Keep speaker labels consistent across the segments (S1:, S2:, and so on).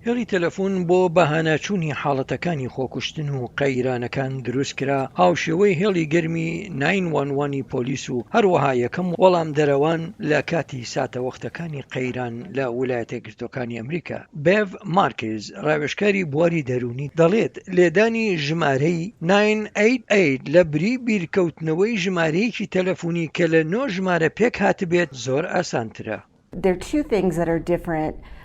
S1: هێڵی تەلەفۆن بۆ بەهاناچوونی حاڵەتەکانی خۆکوشتن و قەیرانەکان دروستکرا، هاوشێوەی هێڵی گەرمی ناین وان وانی پۆلیس و هەروەها یەکەم وەڵامدەرەوان لە کاتی ساتەوەختەکانی قەیران لە ولایەتەیەکگرتووەکانی ئەمریکا. بێڤ مارکیز، ڕاوێژکاری بواری دەروونی دەڵێت، لێدانی ژمارەی ناین ئەیت ئەیت لە بری بیرکەوتنەوەی ژمارەیەکی تەلەفۆنی کە لە نۆ ژمارە پێکهاتبێت زۆر ئاسانترە.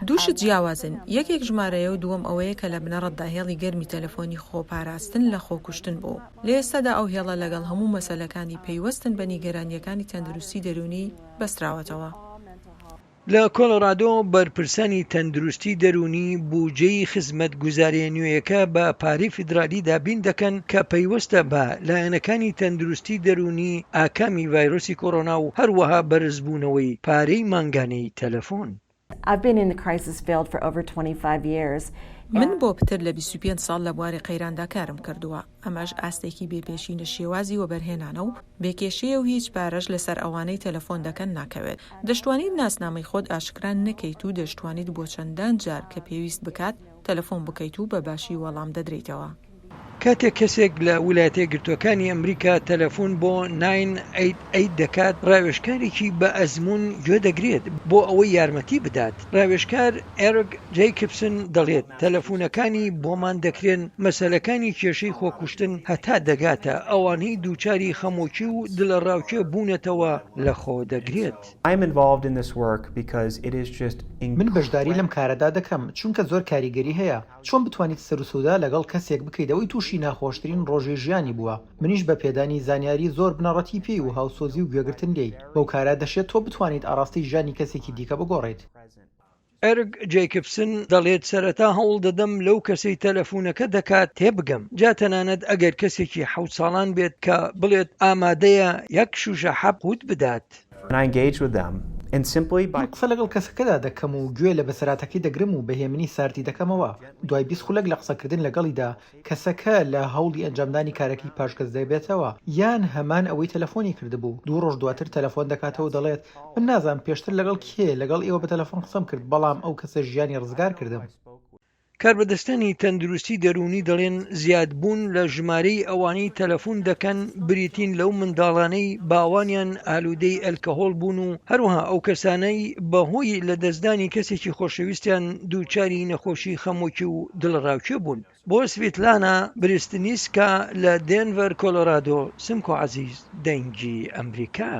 S2: دوو شت جیاوازن، یەکێک ژمارەیە و دووەم ئەوەیە کە لە بنەڕەتدا هێڵی گەرمی تەلەفۆنی خۆپاراستن لە خۆکوشتن بوو. لە ئێستادا ئەو هێڵە لەگەڵ هەموو مەسەلەکانی پەیوەستن بە نیگەرانییەکانی تەندروستی دەروونی بەستراوەتەوە.
S1: لە کۆلۆرادۆ بەرپرسانی تەندروستی دەروونی بوجەی خزمەتگوزارییە نوێیەکە بە پارەی فیدرالی دابین دەکەن کە پەیوەستە بە لایەنەکانی تەندروستی دەروونی ئاکامی ڤایرۆسی کۆرۆنا و هەروەها بەرزبوونەوەی پارەی مانگانەی تەلەفۆن.
S2: من بۆ پتر لە 25 ساڵ لە بواری قەیراندا کارم کردووە، ئەمەش ئاستێکی بێ پێشینە شێوازی وەبەرهێنانە و بێ کێشەیە و هیچ پارەش لەسەر ئەوانەی تەلەفۆن دەکەن ناکەوێت. دەشتوانیت ناسنامەی خۆت ئاشکرا نەکەیت و دەشتوانیت بۆ چەندان جار کە پێویست بکات تەلەفۆن بکەیت و بە باشی وەڵام دەدرێیتەوە.
S1: کاتێک کەسێک لە ولایەتەیەکگرتووەکانی ئەمریکا تەلەفون بۆ ناین ئەیت ئەیت دەکات، ڕاوێژکارێکی بە ئەزموون گوێ دەگرێت بۆ ئەوەی یارمەتی بدات. ڕاوێژکار ئێرک جەیکبسن دەڵێت، تەلەفونەکانی بۆمان دەکرێن مەسەلەکانی کێشەی خۆکوشتن هەتا دەگاتە ئەوانەی دووچاری خەمۆکی و دڵەڕاوکێ بوونەتەوە لەخۆدەگرێت.
S3: من بەشداری لەم کارەدا دەکەم، چونکە زۆر کاریگەری هەیە. چۆن بتوانیت سەروسەودا لەگەڵ کەسێک بکەیت ئەوەی تووشی ناخۆشترین ڕۆژی ژیانی بووە، منیش بە پێدانی زانیاری زۆر بنەڕەتی پێی و هاوسۆزی و گوێگرتن لێی، بەو کارە دەشێت تۆ بتوانیت ئاڕاستەی ژیانی کەسێکی دیکە بگۆڕیت.
S1: ئێرک جەیکبسن دەڵێت سەرەتا هەوڵ دەدەم لەو کەسەی تەلەفونەکە دەکات تێبگەم، جا تەنانەت ئەگەر کەسێکی حەوت ساڵان بێت کە بڵێت ئامادەیە یەک شوشە حەب قوت بدات.
S3: من قسە لەگەڵ کەسەکەدا دەکەم و گوێ لە بەسەرهاتەکەی دەگرم و بە هێمنی ساردی دەکەمەوە. دوای 20 خولەک لە قسەکردن لەگەڵیدا، کەسەکە لە هەوڵی ئەنجامدانی کارەکەی پاشگەز دەبێتەوە، یان هەمان ئەوەی تەلەفۆنی کردبوو، دوو ڕۆژ دواتر تەلەفۆن دەکاتەوە و دەڵێت، من نازانم پێشتر لەگەڵ کێ لەگەڵ ئێوە بە تەلەفۆن قسەم کرد، بەڵام ئەو کەسە ژیانی ڕزگار کردم.
S1: کاربەدەستانی تەندروستی دەروونی دەڵێن زیادبوون لە ژمارەی ئەوانەی تەلەفون دەکەن بریتین لەو منداڵانەی باوانیان ئالوودەی ئەلکەهۆڵ بوون و هەروەها ئەو کەسانەی بەهۆی لەدەستدانی کەسێکی خۆشەویستیان دووچاری نەخۆشی خەمۆکی و دڵەڕاوکێ بوون. بۆ سڤیتلانا بریستنیسکا لە دێنڤەر کۆلۆرادۆ، سمکۆ عەزیز، دەنگی ئەمریکا.